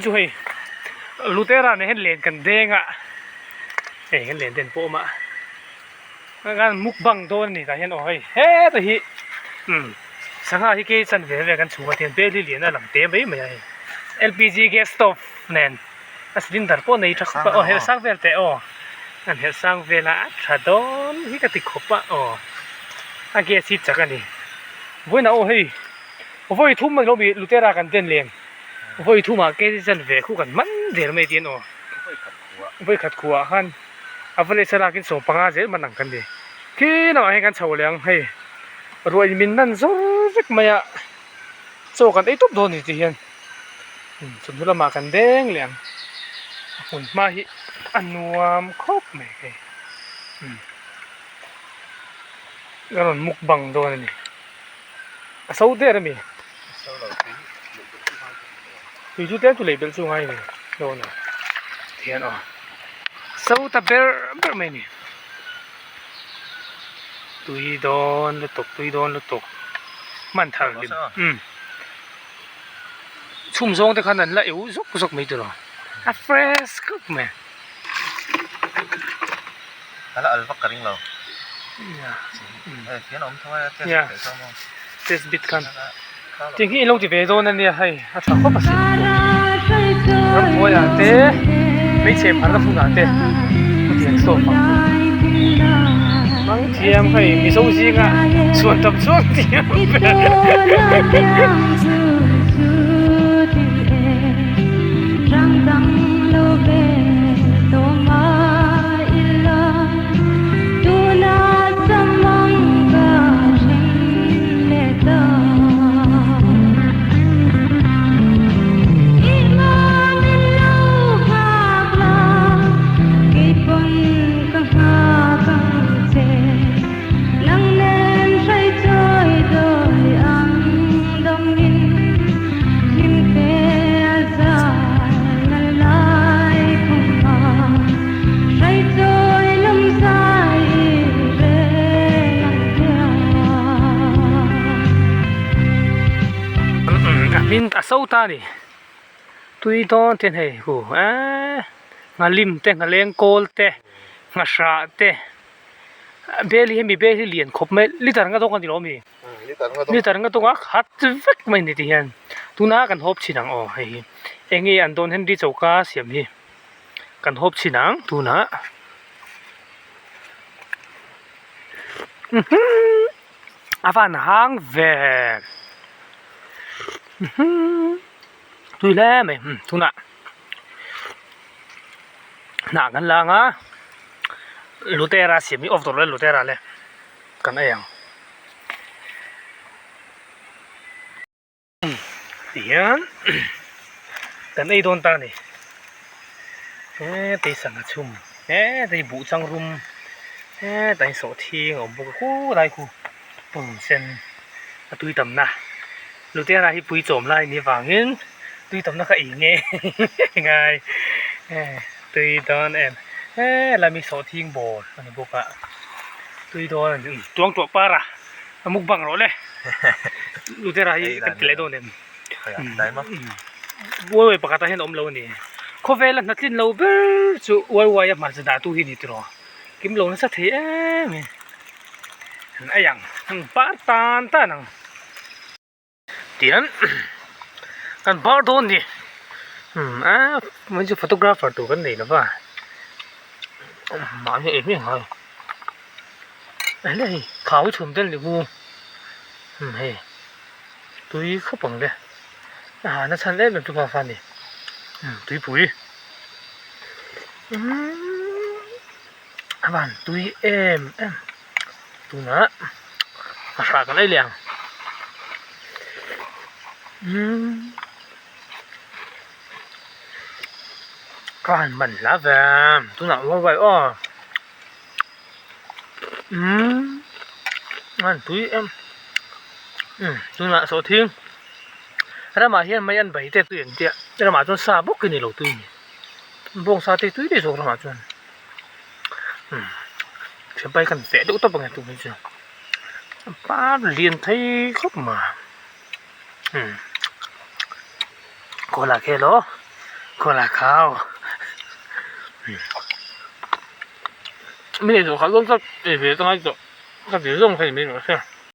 Chu hei Lutera nen hian len kan deng a hei kan len den pawh a awm a khan mukbang dawn a ni tah hian aw hei heta hi umm sangha hi kei chan ve ve kan chhung a tihian bel hi lian a lang te mai mai a hei L P G gas stove nen a cylinder pawh nei tha khawp a aw herh sang vel teh aw an herh sang vel a a tha dawn hi ka ti khawp a aw a gas hi chak a ni vawiinah aw hei vawi thum a ni lo mi Lutera kan den lem. Vawi thumah ke chan ve khu kan man der mai tiin aw. Vawi khat khuah khan a va leh lakin 15 zel man ang kan ni. Khi lamah hian kan chho leh ang hei ruah in min nan zawr vek mai a chaw kan ei tawp dawn a ni ti hian chawhnu lamah kan deng leh ang a hmun hma hi a nuam khawp mai hei ka rawn mukbang dawn a ni. A so der a mi? Tui chu tlem chu lei belh chu ngai a ni dawn a tihian aw so ta ber ber mai a ni tui dawn lutuk tui dawn lutuk hman thar hlim umm chhum zawng te khan an la eu zawk zawk mai tur a a fresh khawp mai. A la al vak ka ring lo. Hei fian a awm tho a test bit leh zawng maw. Test bit khan tiang hi in lo ti ve dawn a nia hei a tha khawp a sin. Rambuai ah te hmeichhe pharna hmunah te hetiang stove ang hi hmang thiam hei mizo zinga chhuan tam chuang thiam ber. A so ta a ni tui dawn te hei hu eee nghalim te nghaleng kawl te nghahrah te bel hi hemi bel hi lian khawp mai liter nga zawk a ni lo ami liter nga tawng a khat vek mai a ni ti hian tuna kan hawp chhin ang aw hei hi eng nge an dawn Henry choka siam hi kan hawp chhin ang tunah a van hang ve tui hle mai tunah hnah kan la ang a lutera siam hi off tawh lo e lutera le kan ei ang tihian kan ei dawn ta a ni hetei sangha chhum hetei buh chang rum hetah hian sawhthing a awm bawk a khulai khu pum sen a tui tamna Lutera hi pui chawm lai ni vangin tui tamna kha ei nge ngai tui dawn em helai mi sawhthing bawm a ni bawk a tui dawn a ni tuang tawh par a a mukbang rawh le Lutera hi kan ti leh dawn em uai uai pakhat ah hian a awm lo a ni khawvela hnatlin lo ber chu uai uai a hmarcha dah tu hi a ni tiraw kim lo nasa thei em em an ei ang an par tan tan ang. Tihian kan bar dawn ni umm a mai chu photographer tur kan nei lova mahni ei hmiah ngai hle hei thau hi chhun tel ni u umm hei tui khawp ang le a ha na chhan em em chu kha kha a ni umm tuipui umm a van tui em em. Tunah a hrah kan ei leh ang umm ka han man hla ve tunah uai uai aw umm a han tui em umm tunah sawhthing ramah hian mai an bai te tui an tia ramah chuan sa bawk hi ni lo tui bawngsa te tui daih zawk ramah chuan. Sipai kan feh deuh tawp ang e tûn hi chu a par lian phei khawp mai kawlah khel aw. Cola Cao. Min ei zawh khalh dawn chuan ei ve ta ngai tawh ka ti zawng kha ni mai rawh se.